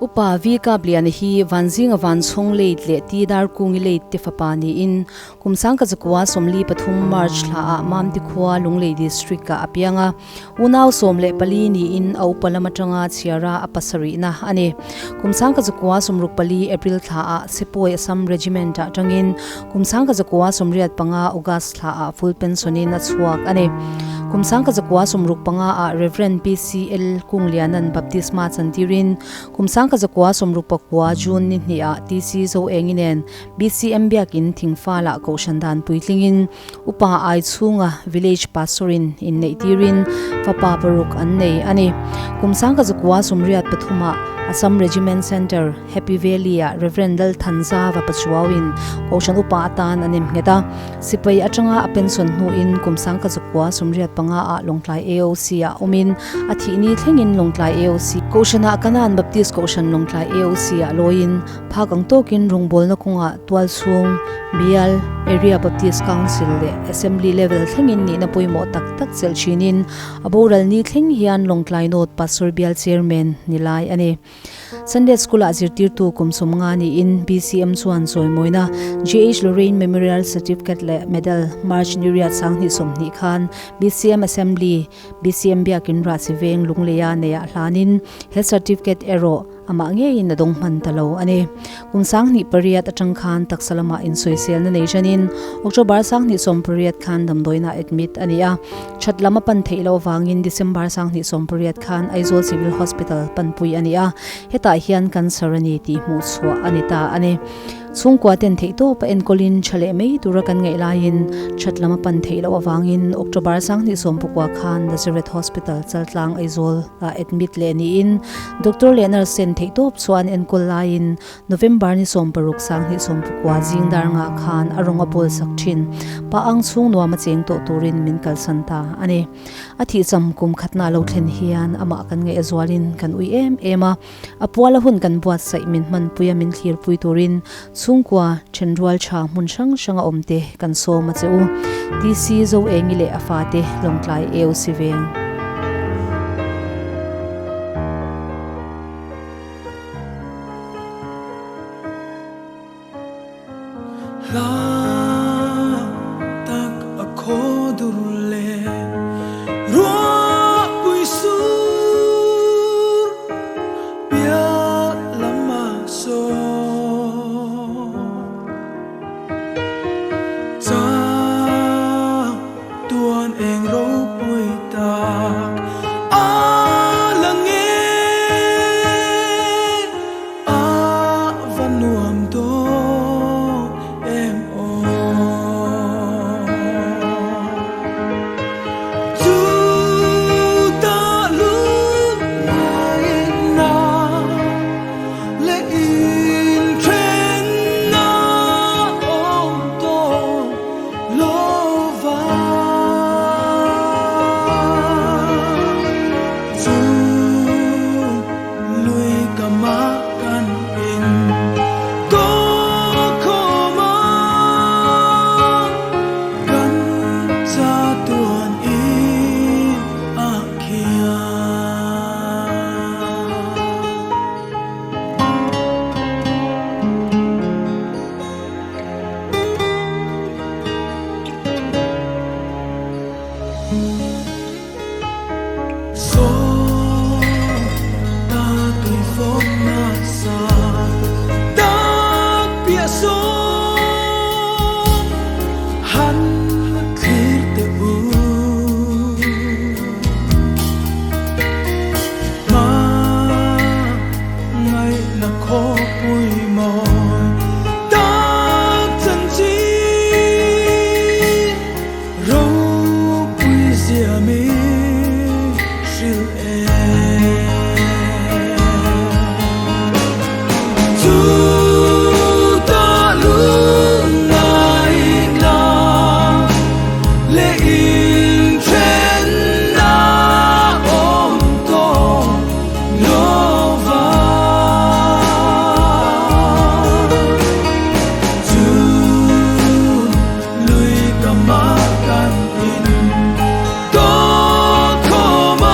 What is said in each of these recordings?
Upa V Kapliana hi Vanzinga Vanchhawng Late leh Ti Darkungi Late te fapa niin kum 1943 March thla ah Mamti khua Lunglei District ah a piang a. Unau 14 niin a upa lam atanga chhiara a pasarihna a ni. Kum 1964 April thla ah Sepoy Assam Regiment ah tangin kum 1985 August thla ah full pension in a chhuak a ni. Kum 1965 ah Rev. PCL Kunglianan baptisma chantirin kum 1969 June ni hnih ah TC Zoengi nen BCM Biakin Thingfal ah Kohhran dan puitlingin Upa ai chhunga Village Pastor in inneih tirin fapa paruk an nei a ni. Kum 1983 ah Assam Regiment Centre, Happy Valley ah Rev. Lalthanzava Pachuau in Kohhran Upa atan an innghet a. Sipai atanga a pension hnuin kum 1985 ah Lawngtlai AOC ah awmin a thihni thlengin Lawngtlai AOC Kohhranah Kanan Baptist Kohhran Lawngtlai AOC ah lawiin Phak ang tawkin rawngbawlna kawngah tualchhung, bial, Area Baptist Council leh Assembly level thlengin nihna pawimawh tak tak chelh thinin a boral ni thleng hian Lawngtlai North Pastor Bial Chairman ni lai a ni. Sunday School-ah zirtirtu kum 50 niin BCM chuan chawimawina JH Lorraine Memorial Certificate leh Medal March ni riat 2020 khan BCM Assembly, BCM Biakin Rahsi Veng Lungleia neiah hlanin he certificate erawh Amah ngeiin a dawng hman ta lo a ni. Kum 2008 atang khan taksa lamah insawiselna nei tanin October 2018 khan damdawiinah admit a ni a. That lam a pan theih loh avangin December 2018 khan Aizawl Civil Hospital panpui a ni a, hetah hian cancer a ni tih hmuh chhuah a ni ta a ni. Chhungkua ten theihtawp a enkawlin tha leh mai tura kan ngaih laiin that lam a pan theih loh avangin October 2019 khan Nazareth Hospital Chaltlang Aizawl ah admit leh niin Doctor leh nurse ten theihtawp chuan enkawl laiin November ni 16 2019 zing dar ngah khan a rawng a bawl sak thin. Pa ang chhung nuam a cheng tawh turin min kalsan ta a ni. A thihcham kum khatna lo thlen hian amah kan ngaih a zualin kan ui em em a. A puala hun kan buatsaih min hmanpui a min thlirpui turin chhungkua thenrual tha hmun hrang hranga awmte kan sawm a che u. TC Zoengi leh a fate Lawngtlai AOC veng. Hla tak a khaw dur leh ruahpui sur piah lamah sawn chang tuan eng ropui tak a lang e. A va nuam dawn em aw. Chu ta lungngaihna leh inthenna awm tawh lo va. Chu Lui ka mah kan in tawk khawm a, kan chatuan in a khian. Ropui zia min hrilh e. Chu ta lungngaihna leh inthenna awm tawh lo va. Chu Lui ka mah kan in tawk khawm a.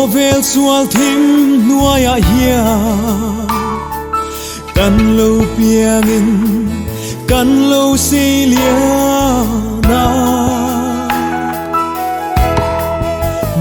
Khawvel sual thim hnuaiah hian kan lo piangin kan lo seilian a.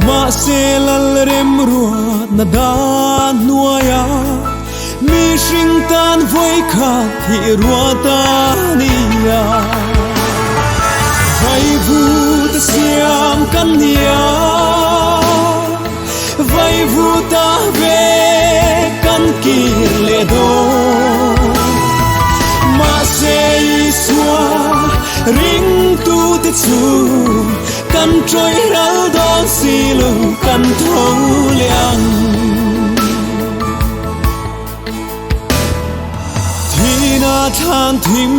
Mahse Lalremruatna dan hnuaiah mihring tan vawikhat hi ruat a ni a. Vaivut a siam kan ni a, vaivut a ve kan kir leh dawn. Mahse Isua ringtute chu kan tawih ral dawn si lo, kan tho leh ang. Thina thlan thim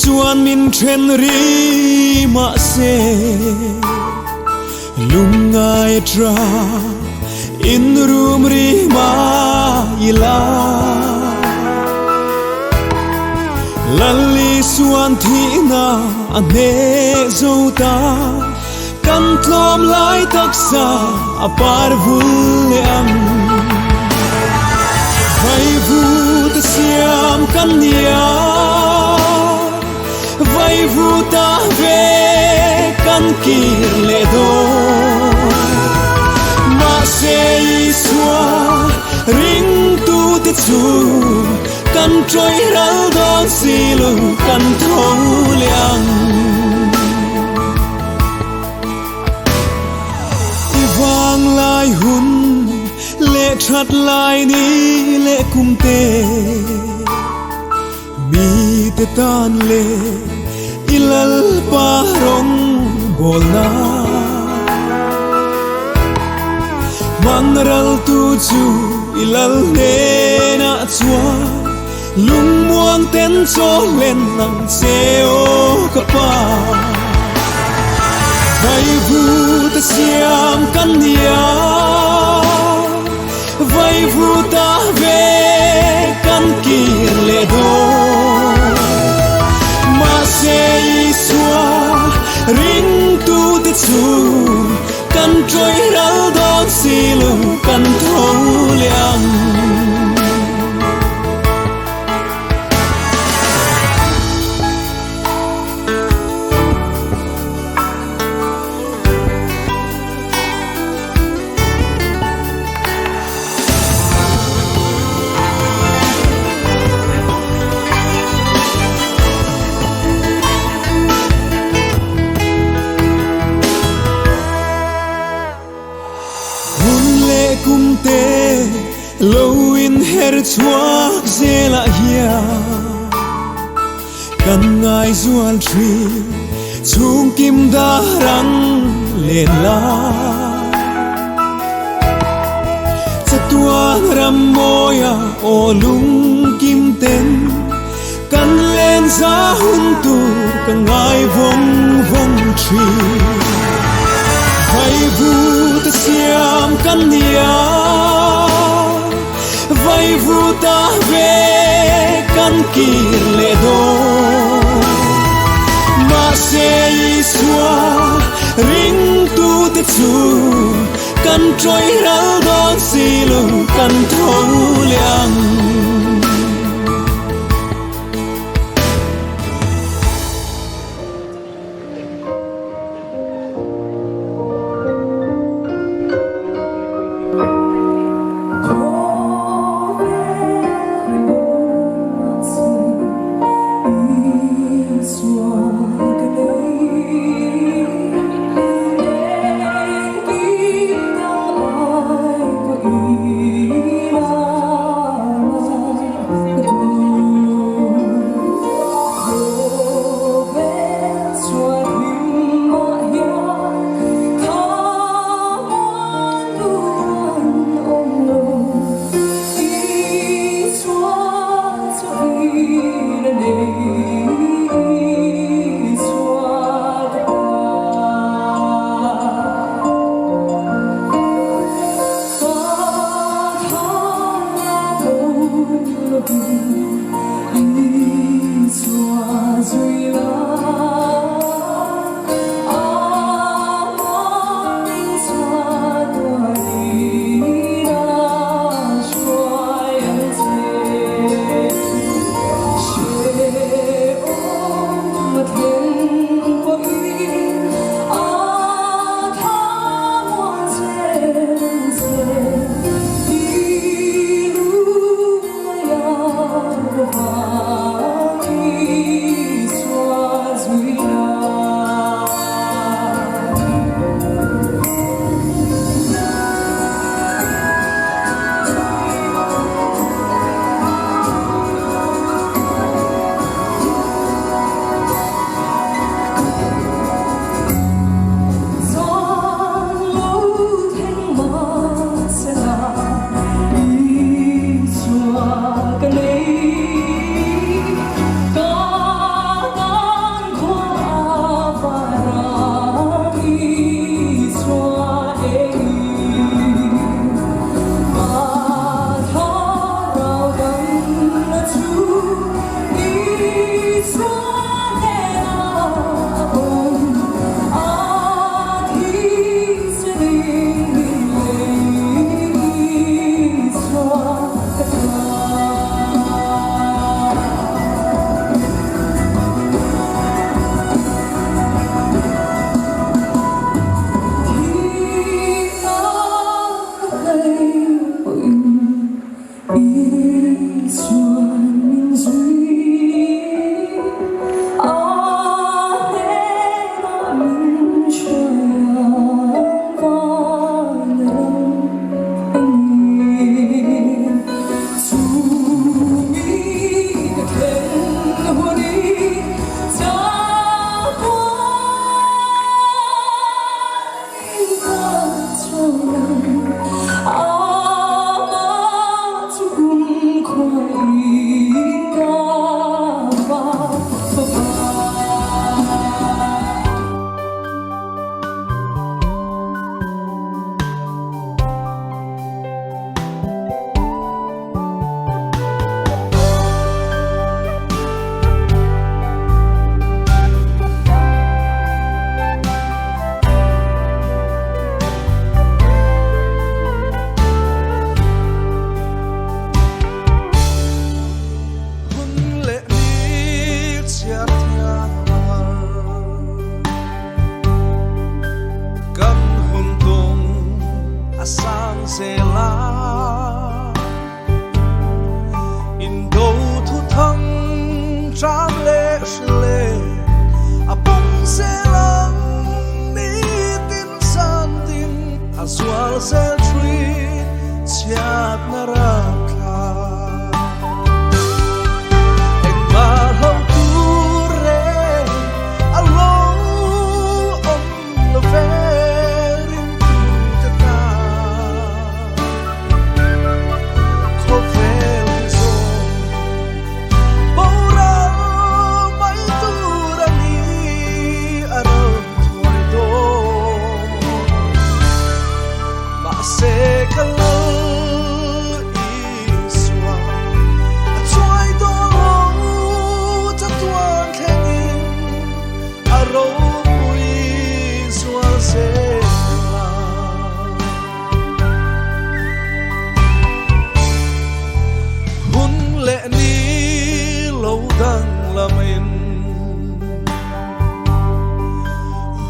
chuan min then ri mahse lungngai tra in rum ri mai la. Lal Isuan thihna a hneh zo ta, kan tlawm lai taksa a par vul leh ang. Vaivut a siam kan ni a, vaivut a ve kan kir leh dawn. Mahse Isua ringtute chu kan tawih ral dawn si lo, kan tho leh ang. I vang lai hun leh that lai ni leh kum te, mi te tan leh i Lalpa rawng bawl na. Hmang ral tu chu i Lal hnenah chuan lungmuang ten chaw len ang che aw ka pa. Vaivut a siam kan ni a, vaivut a ve kan kir leh dawn. Mahse Isua ringtute chu kan tawih ral dawn si lo, kan tho leh ang. Hun leh kum te lo in her chhuak zelah hian kan ngai zual thin chhung kim darang len la. Chatuan ram mawia aw lung kim ten kan len za hun tur ka ngai vawng vawng thin. Vaivut a siam kan ni a, vaivut a ve kan kir leh dawn. Mahse Isua ringtute chu kan tawih ral dawn si lo, kan tho leh ang.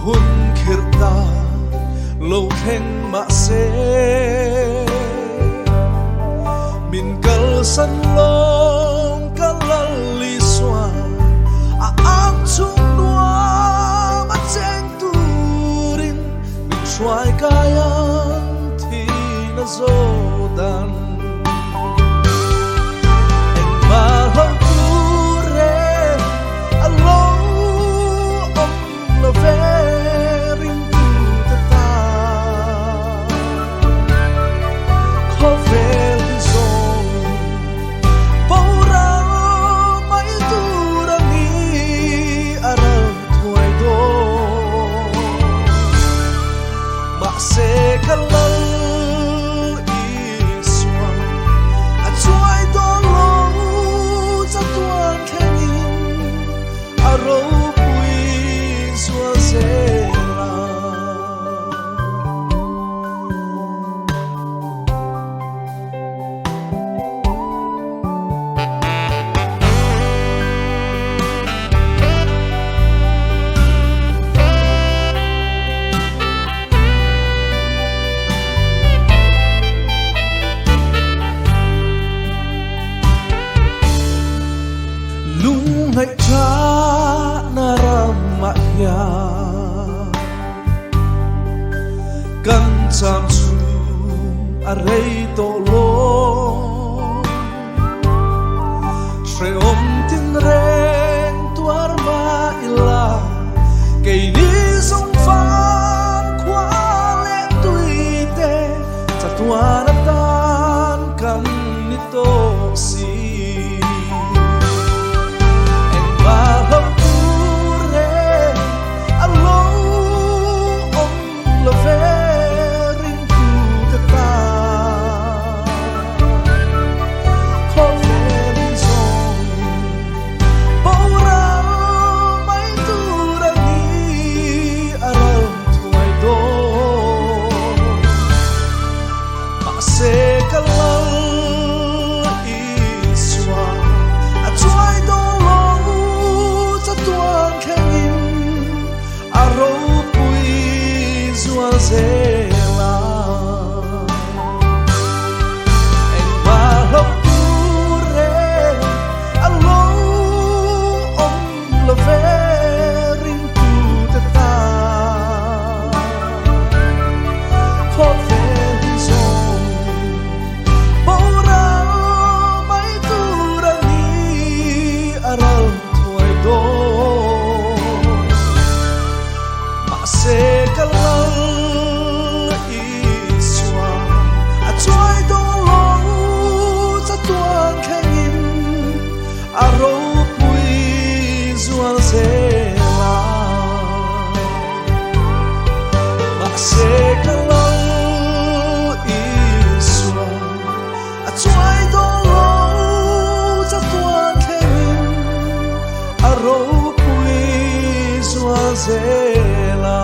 Hun khirh ta lo thleng mahse min kalsan lawng ka lal Isua a ang chung nuam a cheng turin min hruai kai ang thin a zo dan. Engmah lo tur e a lo awm lo ve ringtu te ta. Khawvel hi zawngin boral mai tur a ni a ral thuai dawn. Mahse ka lal Isua a chuai dawn lo chatuan thlengin a ropui zual zel a. Lungngaih tha ram ah hian kan cham chhung a rei tawh lo. Hrehawm tinreng tuar mah ila keini zawng van khua leh tui te chatuan atan kan ni tawh si. Engmah lo tur e a lo awm lo ve ringtu te ta. Khawvel in zawngin boral mai tur a ni a ral thuai dawn. Mahse ka lal Isua a chuai dawn lo chatuan thlengin a ropui zual zel a. Engmah lo tur e a lo awm lo ve ringtu te ta. Khawvel hi zawngin boral mai tur a ni a ral thuai dawn. Mahse ka lal Isua a chuai dawn lo chatuan thlengin a ropui zual zel a. Mahse ka lal Isua a chuai dawn lo chatuan thlengin a ropui zual zel a.